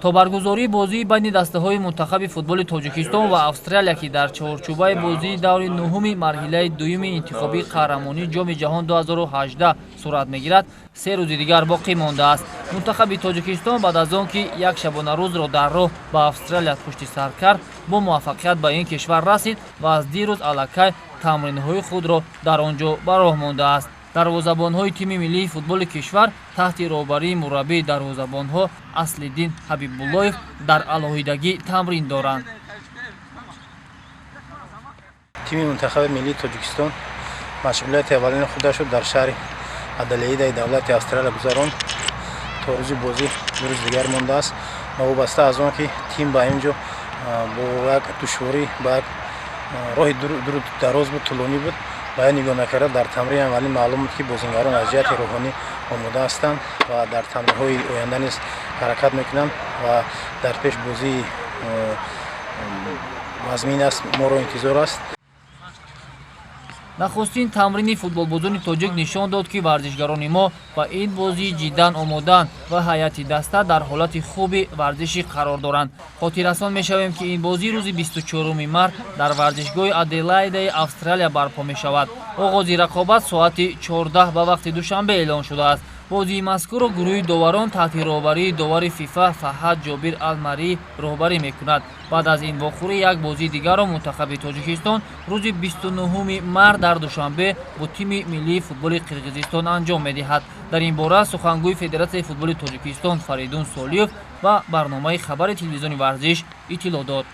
То баргузории бозии байни дастаҳои мунтахаби футболи Тоҷикистон ва Австралия, ки дар чорчӯбаи бозии даври нуҳуми марҳилаи дуюми интихобии қаҳрамонии Ҷоми ҷаҳон 2018 сурат мегирад, 3 рӯзи дигар боқӣ мондааст. Мунтахаби Тоҷикистон баъд аз он ки як шабонарӯзро дар роҳ ба Австралия пушти сар кард, бо муваффақият ба ин кишвар расид ва аз дирӯз аллакай тамринҳои худро дар он ҷо ба роҳ мондааст. Дарвозабонҳои тими миллии футболи кишвар таҳти роҳбарии мураббии дарвозабонҳо Аслиддин Ҳабибуллоев дар алоҳидагӣ тамрин доранд. Тими мунтахаби миллии Тоҷикистон машғулияти аввалини худашро дар шаҳри Аделаидаи давлати Австралия гузаронд. То рӯзи бозӣ 2 рӯз дигар мондааст. Новобаста аз он ки тим ба ин ҷо бо як душворӣ, ба як роҳи дуру дароз буд, тӯлонӣ буд, ба ин нигоҳ накарда, дар тамрини аввалин маълум буд, ки бозингарон аз ҷиҳати рӯҳонӣ омода ҳастанд ва дар тамринҳои оянда низ ҳаракат мекунанд ва дар пеш бозии вазмин аст, моро интизор аст. Нахустин тамрини футболбозони тоҷик нишон дод, ки варзишгарони мо ба ин бозӣ ҷиддан омодаанд ва ҳайати даста дар ҳолати хуби варзишӣ қарор доранд. Хотиррасон мешавем, ки ин бозӣ рӯзи 24 март дар варзишгоҳи Аделаидаи Австралия барпо мешавад. Оғози рақобат соати 14 ба вақти Душанбе эълон шудааст. Бозии мазкурро гурӯҳи доварон таҳти роҳбарии довари ФИФА Фаҳад Ҷобир Алмарӣ роҳбарӣ мекунад. Баъд аз ин вохӯрӣ як бозии дигарро мунтахаби Тоҷикистон рӯзи 29 март дар Душанбе бо тими миллии футболи Қирғизистон анҷом медиҳад. Дар ин бора сухангӯи Федератсияи футболи Тоҷикистон Фаридун Солиев ба барномаи хабари телевизиони Варзиш иттилоъ дод.